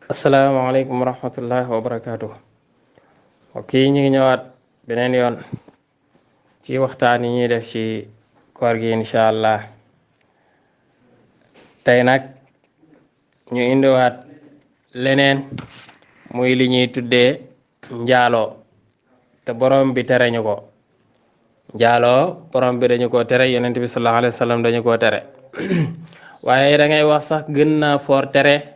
asalaamaaleykum wa rahmatullahi wa barakaatu. Ok, ñu ngi ñëwaat beneen yoon ci waxtaan yi ñuy def ci koor gi incha allah. tey nag ñu indiwaat leneen muy li ñuy tuddee njaaloo te borom bi tere ñu ko. njaaloo borom bi dañu koo tere, yonent bi sallallahu alayhi wa sallam dañu koo tere waaye da ngay wax sax gën naa foor tere.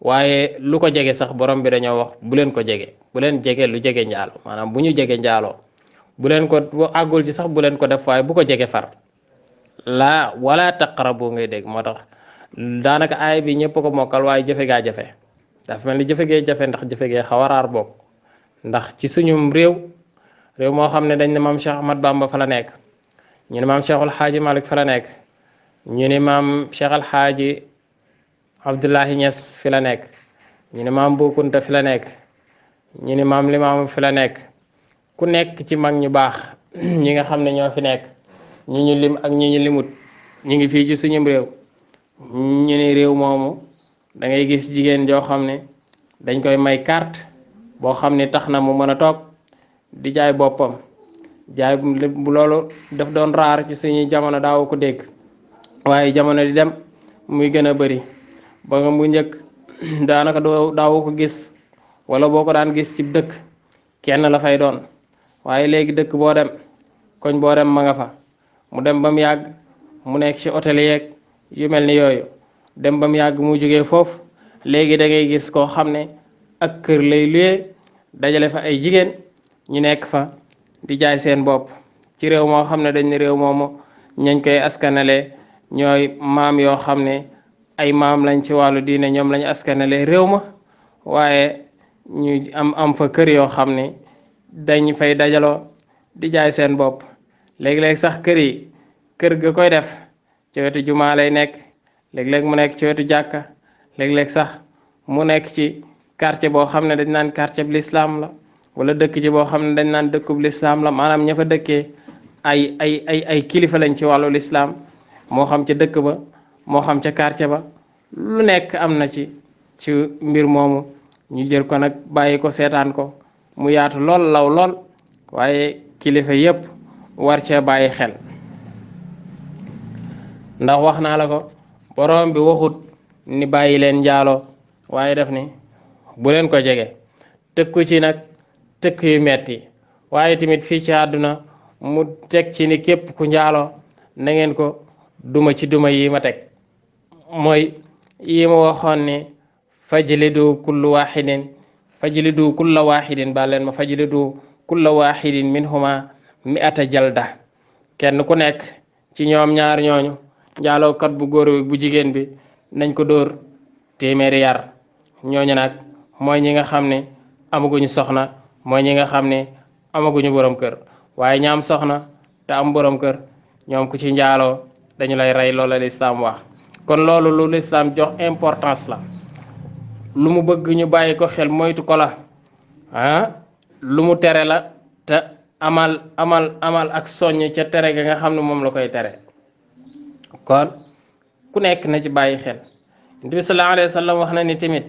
waaye lu ko jege sax borom bi dañoo wax bu leen ko jege, bu leen jege lu jege njaalo, maanaam bu ñu jege njaaloo, bu leen ko bu àggul ci sax bu leen ko def waaye bu ko jege far laa wala taqrabu ngay dégg. moo tax daanaka aay bi ñëpp ko mokkal waaye jëfe gaa jafe. dafa mel ni jëfe gee jafe ndax jëfe gee xaw a raar bokk, ndax ci suñum réew moo xam ne dañ ne maam Cheikh Ahmad Bamba fa la nekk, ñu ne maam Cheikhul Xaaji Malik fa la nekk, ñu ne maam Cheikh Al Xaaji Abdullahi Ñas fi la nekk, ñu ne maam Bu Kunta fi la nekk, ñu ne maam Limaamu fi la nekk. ku nekk ci mag ñu baax ñi nga xam ne ñoo fi nekk, ñi ñu lim ak ñi ñu limut, ñu ngi fii ci suñum réew. ñu ne réew moomu da ngay gis jigéen joo xam ne dañ koy may carte boo xam ne tax na mu mën a toog di jaay boppam. jaay bu loolu daf doon raar ci suñuy jamono, daaw ko dégg, waaye jamono di dem muy gën a bëri. ba nga bu njëkk daanaka daawu ko gis, wala boo ko daan gis ci dëkk kenn la fay doon, waaye léegi dëkk boo dem, koñ boo dem ma nga fa. mu dem ba mu yàgg mu nekk ci hôtel yeeg yu mel ni yooyu, dem ba mu yàgg mu jógee foofu. léegi da ngay gis koo xam ne ak kër lay luye, dajale fa ay jigéen ñu nekk fa di jaay seen bopp ci réew moo xam ne dañ ne réew moomu ñañ koy askanale ñooy maam yoo xam ne ay maam lañ ci wàllu diine, ñoom lañu askanale réew ma. waaye ñu am fa kër yoo xam ne dañ fay dajaloo di jaay seen bopp. léegi-léeg sax kër ga koy def ci wetu jumaa lay nekk, léeg-léeg mu nekk ci wetu jàkka, léeg-léeg sax mu nekk ci quartier boo xam ne dañ naan quartier bu lislaam la, wala dëkk ci boo xam ne dañ naan dëkkub lislaam la. maanaam ña fa dëkkee ay kilifa lañ ci wàllu lislaam, moo xam ca dëkk ba moo xam ca quartier ba. lu nekk am na ci mbir moomu. ñu jël ko nag bàyyi ko seetaan ko mu yaatu lool, law lool, waaye kilifa yépp war cee bàyyi xel. ndax wax naa la ko, borom bi waxut ni bàyyi leen njaaloo, waaye def ni bu leen ko jege. tëkku ci nag tëkk yu metti, waaye tamit fii ci àdduna mu teg ci ni képp ku njaaloo na ngeen ko duma ci duma yi ma teg. mooy yi ma waxoon ne fajlidu kulla waxidin ba leen ma fajlidu kulla waxidin minhuma mi'ata jalda. kenn ku nekk ci ñoom ñaar ñooñu, njaalookat bu góor bi bu jigéen bi, nañ ko dóor téeméeri yar. ñooñu nag mooy ñi nga xam ne amaguñu soxna, mooy ñi nga xam ne amaguñu borom kër. waaye ñaam soxna te am borom kër, ñoom ku ci njaaloo dañu lay rey. loola lislaam wax. kon loolu lu lislaam jox importance la, lu mu bëgg ñu bàyyi ko xel, moytu ko la. lu mu tere la, te amal ak soññ ca tere ga nga xam ne moom la koy tere. kon ku nekk na ci bàyyi xel. Nabi bi sallallahu alayhi wa sallam wax na ni tamit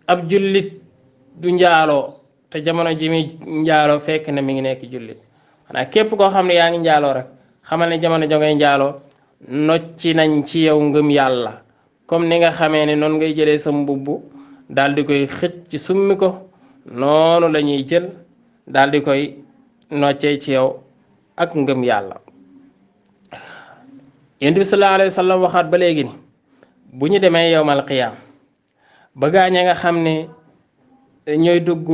ab jullit du njaaloo te jamono ji mi njaaloo fekk na mi ngi nekk jullit. xanaa képp koo xam ne yaa ngi njaaloo rek xamal ne jamono jo ngay njaaloo nocci nañ ci yow ngëm yàlla. comme ni nga xamee ne noonu ngay jëlee sa mbubb daal di koy xëcc ci summi ko, noonu la ñuy jël daal di koy noccee ci yow ak ngëm yàlla. Yonent bi sallallahu alayhi wa sallam waxaat ba léegi ni bu ñu demee yowmal qiyaam ba gaañe nga xam ne ñooy dugg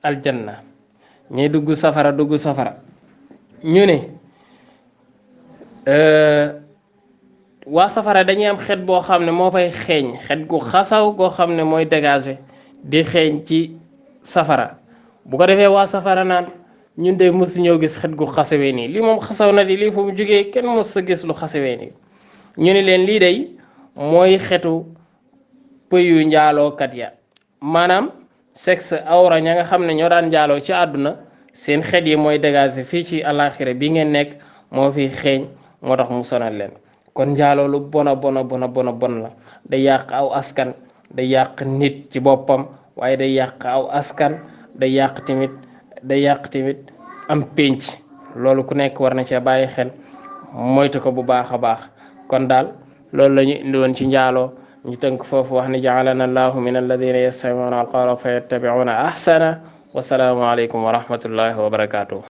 aljanna ñuy dugg safara ñu ne waa safara dañuy am xet boo xam ne moo fay xeeñ, xet gu xasaw goo xam ne mooy dégagé di xeeñ ci safara. bu ko defee waa safara naan ñun de mësu ñoo gis xet gu xasawee nii, lii moom xasaw na di, lii fu mu jógee kenn mës sa gis lu xasawee nii. ñu ne leen lii day mooy xetu pëyu njaalookat ya, maanaam sexe awra ña nga xam ne ñoo daan njaaloo ci àdduna seen xet yi mooy dégager fii ci alaxira bi ngeen nekk moo fi xeeñ moo tax mu sonal leen kon njaaloo lu bona bona bona bona bon la day yàq aw askan day yàq nit ci boppam waaye day yàq aw askan day yàq tamit am pénc loolu ku nekk war na cee bàyyi xel moytu ko bu baax a baax kon daal loolu la ñu indi woon ci njaaloo ñu tënk foofu wax ni ja'alana allahu min alladina yastami'una alqawla fa yattabi'una ahsana wasalaamu aleykum wa rahmatullahi wa barakatuh